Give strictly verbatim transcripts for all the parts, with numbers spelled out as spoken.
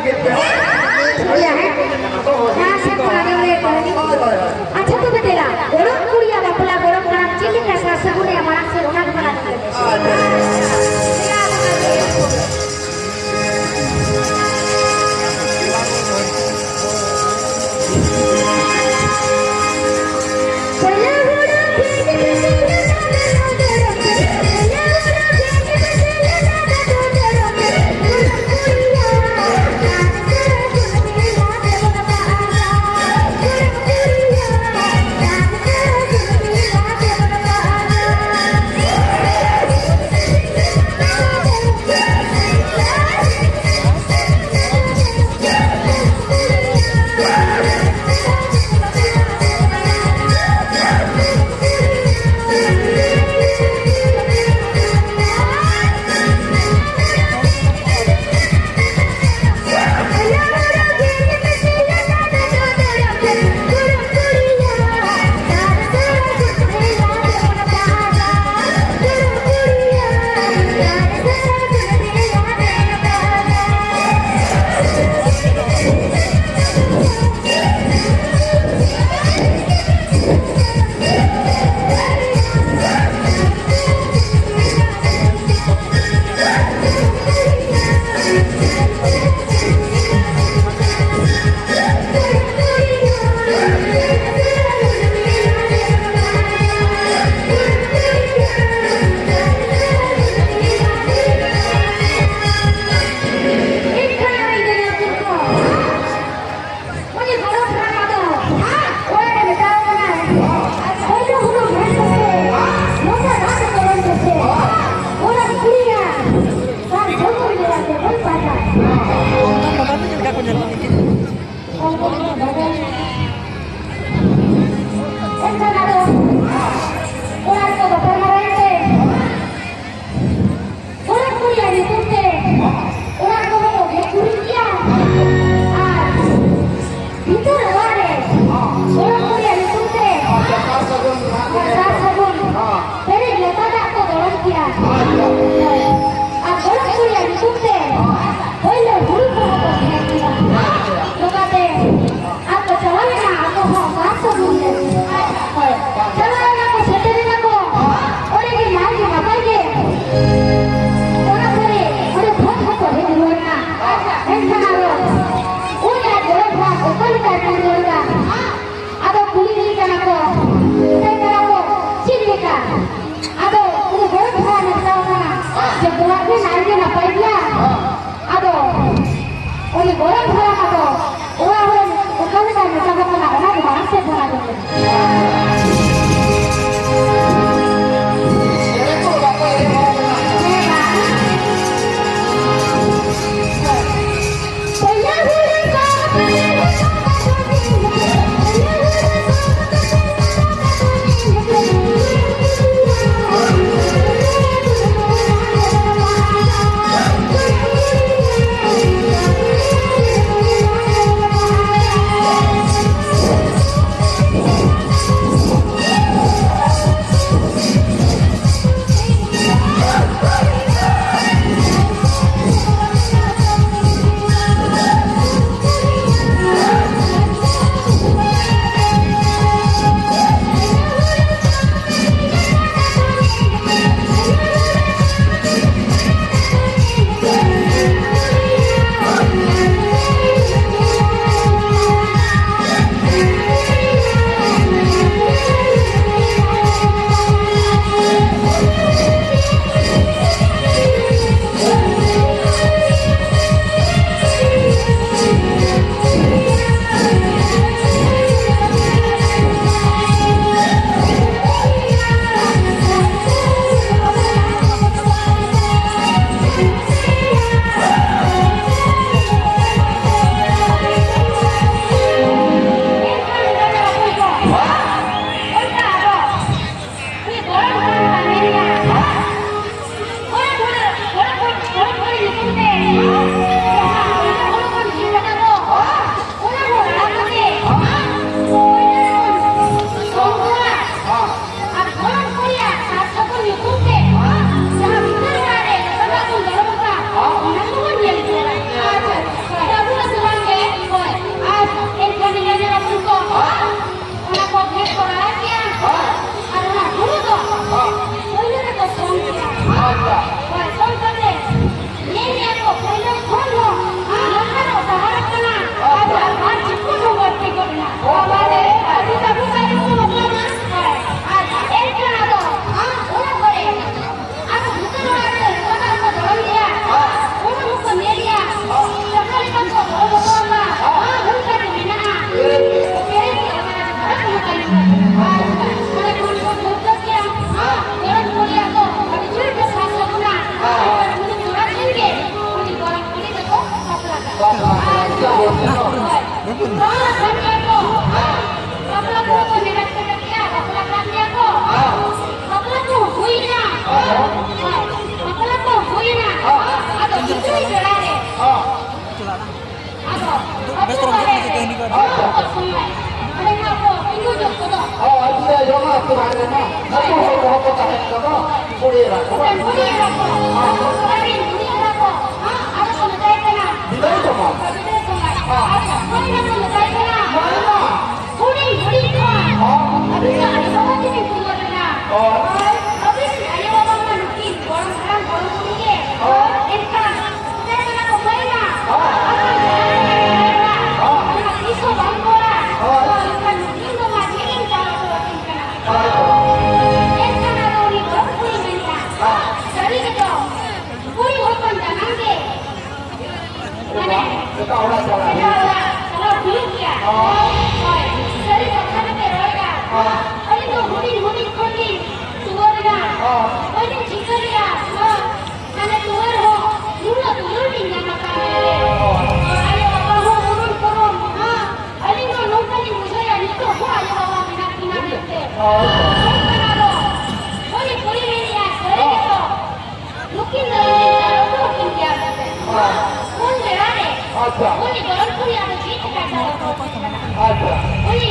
ᱴᱷᱤᱠ ᱜᱮᱭᱟ, ᱦᱮᱸ? ᱡᱟᱦᱟᱸ ᱥᱮᱫ ᱠᱷᱚᱱ ᱟᱸᱡᱚᱢ ᱞᱮᱫ ᱛᱟᱦᱮᱱᱤᱧ᱾ ᱟᱪᱪᱷᱟ, ᱛᱚᱵᱮ ᱫᱮᱞᱟ, ᱜᱚᱲᱚᱢ ᱠᱩᱲᱤᱭᱟᱜ ᱵᱟᱯᱞᱟ, ᱜᱚᱲᱚᱢ ᱦᱟᱲᱟᱢ ᱪᱮᱫ ᱞᱮᱠᱟ ᱥᱟᱨ ᱥᱟᱹᱜᱩᱱᱮ ᱢᱟᱲᱟᱝ ᱥᱮᱫ, ᱚᱱᱟ ᱠᱚ ᱢᱟᱲᱟᱝ ᱥᱮᱫ᱾ ᱠᱩᱲᱤ ᱮᱨᱟ ᱠᱚ᱾ ᱠᱩᱲᱤ ᱮᱨᱟ ᱠᱚ᱾ ᱦᱮᱸ᱾ ᱚᱲᱟᱜ ᱨᱮᱱ ᱠᱩᱲᱤ ᱮᱨᱟ ᱠᱚ᱾ ᱦᱮᱸ, ᱟᱫᱚ ᱠᱚ ᱢᱮᱛᱟᱭ ᱠᱟᱱᱟ᱾ ᱵᱤᱫᱟᱹᱭ ᱛᱟᱢᱟ᱾ ᱵᱤᱫᱟᱹᱭ ᱛᱟᱢᱟ᱾ ᱦᱮᱸ᱾ ᱟᱫᱚ ᱚᱠᱚᱭ ᱱᱟ ᱠᱚ ᱢᱮᱛᱟᱭ ᱠᱟᱱᱟ? ᱢᱟᱭᱱᱟ᱾ ᱦᱩᱰᱤᱧ, ᱦᱩᱰᱤᱧ ᱠᱷᱚᱱ᱾ ᱦᱮᱸ᱾ ᱟᱹᱵᱤᱱ ᱫᱚ ᱟᱭᱳ ᱵᱟᱵᱟ ᱛᱮᱵᱤᱱ ᱴᱩᱣᱟᱹᱨ ᱮᱱᱟ᱾ ᱦᱮᱸ᱾ ᱦᱳᱭ, ᱟᱹᱵᱤᱱ ᱨᱮᱱ ᱟᱭᱳ ᱵᱟᱵᱟ ᱢᱟ ᱱᱩᱠᱤᱱ ᱜᱚᱲᱚᱢ ᱦᱟᱲᱟᱢ ᱜᱚᱲᱚᱢ ᱵᱩᱲᱦᱤ ᱜᱮ᱾ ᱦᱮᱸ᱾ ᱮᱱᱠᱷᱟᱱ ᱢᱮᱛᱟᱭ ᱠᱟᱱᱟ ᱠᱚ, ᱢᱟᱭᱱᱟ᱾ ᱦᱮᱸ᱾ ᱟᱢᱟᱜ ᱡᱟᱦᱟᱸ ᱞᱮᱠᱟ ᱢᱮᱱᱟᱭ ᱢᱟ, ᱦᱮᱸ᱾ ᱚᱱᱟ ᱛᱤᱥ ᱦᱚᱸ ᱵᱟᱝ ᱨᱚᱲᱟ᱾ ᱦᱮᱸ᱾ ᱮᱱᱠᱷᱟᱱ ᱱᱩᱠᱤᱱ ᱫᱚ ᱢᱟ ᱪᱮᱫ ᱤᱧ ᱪᱟᱞ ᱦᱚᱴᱚ ᱟᱹᱠᱤᱱ ᱠᱟᱱᱟ᱾ ᱦᱳᱭ᱾ ᱮᱱᱠᱷᱟᱱ ᱟᱫᱚ ᱩᱱᱤ ᱜᱚᱲᱚᱢ ᱠᱩᱲᱤ ᱢᱮᱱᱫᱟ, ᱦᱮᱸ᱾ ᱥᱟᱹᱨᱤ ᱜᱮᱛᱚ, ᱠᱩᱲᱤ ᱦᱚᱯᱚᱱ ᱡᱟᱱᱟᱢ ᱜᱮ, ᱢᱟᱱᱮ, ᱮᱴᱟᱜ ᱚᱲᱟᱜ ᱪᱟᱞᱟᱜ ᱮᱴᱟᱜ ᱦᱩᱭᱩᱜ ᱚᱲᱟᱜ ᱪᱟᱞᱟᱜ ᱦᱩᱭᱩᱜ ᱜᱮᱭᱟ᱾ ᱦᱳᱭ᱾ ᱦᱳᱭ, ᱥᱟᱹᱨᱤ ᱠᱟᱛᱷᱟ ᱜᱮᱯᱮ ᱨᱚᱲ ᱮᱫᱟ᱾ ᱦᱳᱭ᱾ ᱟᱹᱞᱤᱧ ᱫᱚ ᱦᱩᱰᱤᱧ ᱦᱩᱰᱤᱧ ᱠᱷᱚᱱ ᱞᱤᱧ ᱴᱩᱣᱟᱹᱨ ᱮᱱᱟ᱾ ᱦᱳᱭ᱾ ᱵᱟᱹᱞᱤᱧ ᱴᱷᱤᱠᱟᱹ ᱞᱮᱫᱟ, ᱦᱳᱭ, ᱢᱟᱱᱮ, ᱴᱩᱣᱟᱹᱨ ᱦᱚᱸ ᱱᱩᱱᱟᱹᱜ ᱫᱩᱞᱟᱹᱲ ᱞᱤᱧ ᱧᱟᱢ ᱟᱠᱟᱫ ᱢᱮᱱᱛᱮ᱾ ᱦᱳᱭ᱾ ᱟᱭᱳ ᱵᱟᱵᱟ ᱦᱚᱸ ᱩᱨᱩᱢ ᱯᱩᱨᱩᱢ, ᱦᱮᱸ, ᱟᱹᱞᱤᱧ ᱫᱚ ᱱᱚᱝᱠᱟ ᱞᱤᱧ ᱵᱩᱡᱷᱟᱹᱣᱟ, ᱱᱤᱛᱚᱜ ᱦᱚᱸ ᱟᱭᱳ ᱵᱟᱵᱟ ᱢᱮᱱᱟᱜ ᱠᱤᱱᱟ ᱢᱮᱱᱛᱮ᱾ ᱦᱳᱭ᱾ ᱦᱳᱭ ᱠᱟᱱᱟ ᱫᱚ᱾ ᱩᱱᱤ ᱠᱩᱲᱤ ᱢᱮᱱᱮᱜᱼᱟ, ᱥᱟᱹᱨᱤ ᱜᱮᱛᱚ᱾ ᱱᱩᱠᱤᱱ ᱫᱚ ᱤᱧ ᱫᱚ ᱪᱟᱞᱟᱣ ᱦᱚᱴᱚ ᱟᱹᱠᱤᱱ ᱜᱮᱭᱟ ᱢᱮᱱᱛᱮ᱾ ᱦᱳᱭ᱾ ᱩᱱ ᱵᱮᱲᱟ ᱨᱮ ᱟᱪᱪᱷᱟ᱾ ᱩᱱᱤ ᱜᱚᱲᱚᱢ ᱠᱩᱲᱤ ᱟᱫᱚ ᱪᱮᱫ ᱞᱮᱠᱟᱭ ᱪᱟᱞᱟᱣ ᱦᱚᱴᱚ ᱟᱹᱠᱤᱱ ᱠᱟᱱᱟ? ᱟᱪᱪᱷᱟ᱾ ᱩᱱᱤ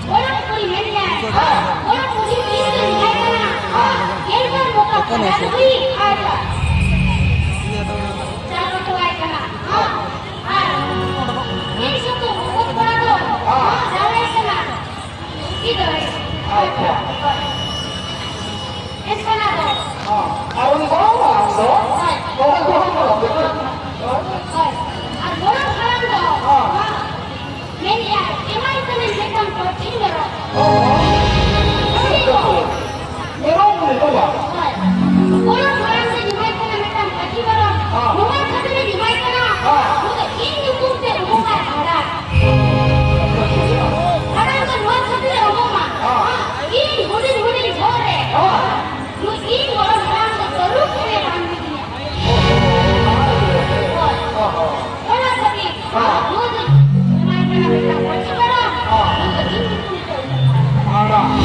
ᱜᱚᱲᱚᱢ ᱠᱩᱲᱤ ᱢᱮᱱᱮᱜᱼᱟᱭ, ᱦᱮᱸ᱾ ᱜᱚᱲᱚᱢ ᱵᱩᱰᱷᱤ ᱤᱧ ᱫᱚᱧ ᱢᱮᱛᱟᱭ ᱠᱟᱱᱟ, ᱦᱮᱸ᱾ ᱜᱮᱞ ᱵᱟᱨ ᱢᱚᱠᱟ ᱠᱟᱱᱟ ᱦᱩᱭ᱾ ᱟᱪᱪᱷᱟ᱾ ᱪᱟᱞᱟᱣ ᱦᱚᱴᱚ ᱟᱭ ᱠᱟᱱᱟ᱾ ᱦᱮᱸ᱾ ᱟᱨ ᱤᱧ ᱥᱩᱫᱷᱩ ᱵᱚᱠᱚᱛ ᱠᱚᱲᱟ ᱫᱚ ᱦᱮᱸ᱾ ᱫᱟᱲᱮ ᱠᱟᱱᱟ᱾ ᱫᱷᱩᱛᱤ ᱫᱚ ᱟᱪᱪᱷᱟ᱾ ᱮᱱᱠᱷᱟᱱ ᱟᱫᱚ ᱦᱮᱸ᱾ ᱟᱨ ᱩᱱᱤ ᱜᱚᱲᱚᱢ ᱦᱟᱲᱟᱢ ᱫᱚ ᱦᱳᱭ᱾ ᱜᱚᱲᱚᱢ ᱜᱚᱲᱚᱢ ᱦᱟᱲᱟᱢ ᱫᱚ ᱦᱳᱭ᱾ ᱟᱨ ᱜᱚᱲᱚᱢ ᱦᱟᱲᱟᱢ ᱫᱚ ᱦᱮᱸ᱾ ᱢᱮᱱᱮᱜᱼᱟ, ᱮᱢᱟᱭ ᱠᱟᱹᱱᱟᱹᱧ ᱢᱤᱫᱴᱟᱝ ᱯᱟᱹᱴᱷᱤ ᱢᱮᱨᱚᱢ᱾ ᱦᱮᱸ᱾ ᱩᱱᱤ ᱫᱚ ᱢᱮᱨᱚᱢ ᱩᱱᱤ ᱫᱚ ᱵᱟᱝ᱾ ᱦᱳᱭ᱾ ᱜᱚᱲᱚᱢ ᱦᱟᱲᱟᱢ ᱫᱚ ᱮᱢᱟᱭ ᱠᱟᱱᱟ ᱢᱤᱫᱴᱟᱝ ᱯᱟᱹᱴᱷᱤ ᱢᱮᱨᱚᱢ᱾ ᱦᱮᱸ᱾ ᱱᱚᱣᱟ ᱠᱷᱟᱹᱛᱤᱨ ᱮ ᱮᱢᱟᱭ ᱠᱟᱱᱟ᱾ ᱦᱮᱸ᱾ ᱱᱩᱭ ᱫᱚ ᱤᱧ ᱧᱩᱛᱩᱢ ᱛᱮ ᱩᱰᱩᱠᱟᱭ ᱦᱟᱰᱟᱜ᱾ ᱦᱟᱰᱟᱜ ᱫᱚ ᱱᱚᱣᱟ ᱠᱷᱟᱹᱛᱤᱨ ᱮ ᱩᱰᱩᱠᱟ᱾ ᱦᱮᱸ᱾ ᱤᱧ ᱦᱩᱰᱤᱧ ᱦᱩᱰᱤᱧ ᱵᱷᱳᱨ ᱨᱮ᱾ ᱦᱮᱸ᱾ ᱱᱩᱭ ᱤᱧ ᱜᱚᱲᱚᱢ ᱦᱟᱲᱟᱢ ᱫᱚ ᱛᱟᱹᱨᱩᱵ ᱠᱚᱨᱮ ᱵᱟᱝ ᱢᱤᱫᱤᱧᱟ᱾ ᱦᱮᱸ᱾ ᱦᱳᱭ᱾ ᱦᱮᱸ᱾ ᱚᱱᱟ ᱠᱷᱟᱹᱛᱤᱨ ᱦᱮᱸ᱾ ᱱᱩᱭ ᱫᱚ ᱮᱢᱟᱭ ᱠᱟᱱᱟ ᱢᱤᱫᱴᱟᱝ ᱯᱟᱹᱴᱷᱤ ᱢᱮᱨᱚᱢ᱾ ᱦᱮᱸ᱾ ᱱᱩᱭ ᱫᱚ ᱤᱧ ᱧᱩᱛᱩᱢ ᱛᱮ ᱩᱰᱩᱠ ᱟᱭ᱾ ᱦᱮᱸ᱾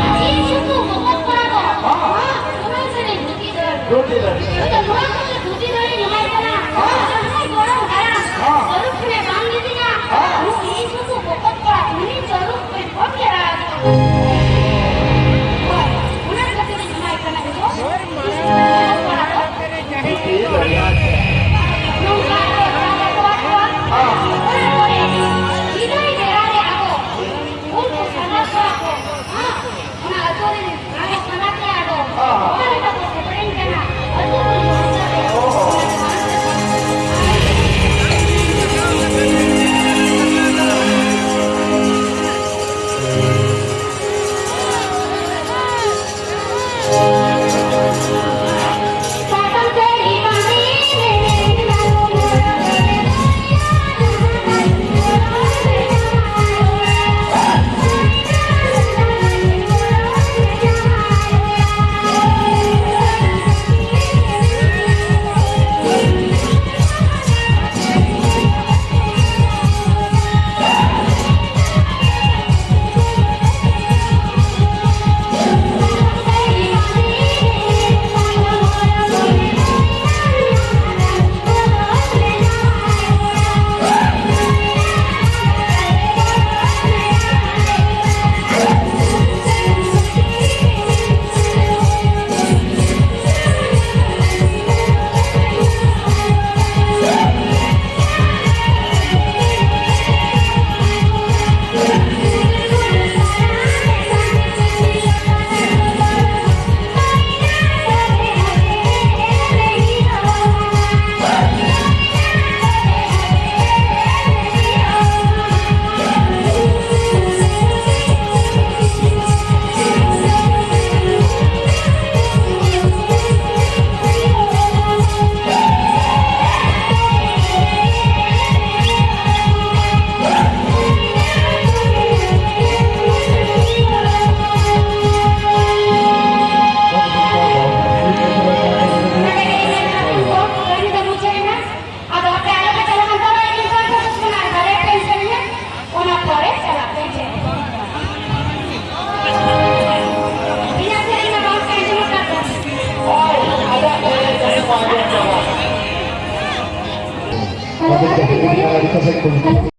ᱟᱨ ᱤᱧ ᱥᱩᱫᱷᱩ ᱵᱚᱠᱚᱛ ᱠᱚᱲᱟ ᱫᱚ, ᱦᱮᱸ᱾ ᱦᱮᱸ, ᱱᱩᱭ ᱥᱮᱨᱮᱧ ᱫᱷᱩᱛᱤ ᱫᱟᱹᱲ᱾ ᱫᱷᱩᱛᱤ ᱫᱟᱹᱲ᱾ ᱱᱩᱭ ᱫᱚ ᱱᱚᱣᱟ ᱠᱷᱟᱹᱛᱤᱨ ᱫᱷᱩᱛᱤ ᱫᱟᱹᱲᱤᱧ ᱮᱢᱟᱭ ᱠᱟᱱᱟ᱾ ᱦᱮᱸ᱾ ᱡᱟᱦᱟᱸᱭ ᱜᱚᱲᱚᱢ ᱦᱟᱲᱟᱢ ᱦᱮᱸ᱾ ᱛᱟᱹᱨᱩᱵ ᱴᱷᱮᱱᱮ ᱵᱟᱝ ᱢᱤᱫᱤᱧᱟ, ᱦᱮᱸ᱾ ᱩᱱᱤ ᱤᱧ ᱥᱩᱫᱷᱩ ᱵᱚᱠᱚᱛ ᱠᱚᱲᱟ, ᱩᱱᱤ ᱛᱟᱹᱨᱩᱵ ᱠᱷᱚᱱ ᱠᱚᱢ ᱜᱮ ᱨᱟᱲᱟ ᱫᱤᱧᱟ᱾ ᱦᱳᱭ, ᱚᱱᱟ ᱠᱷᱟᱹᱛᱤᱨᱤᱧ ᱮᱢᱟᱭ ᱠᱟᱱᱟ᱾ ᱤᱧ ᱫᱚ ᱟᱹᱰᱤ ᱠᱟᱡᱟᱠ ᱠᱚ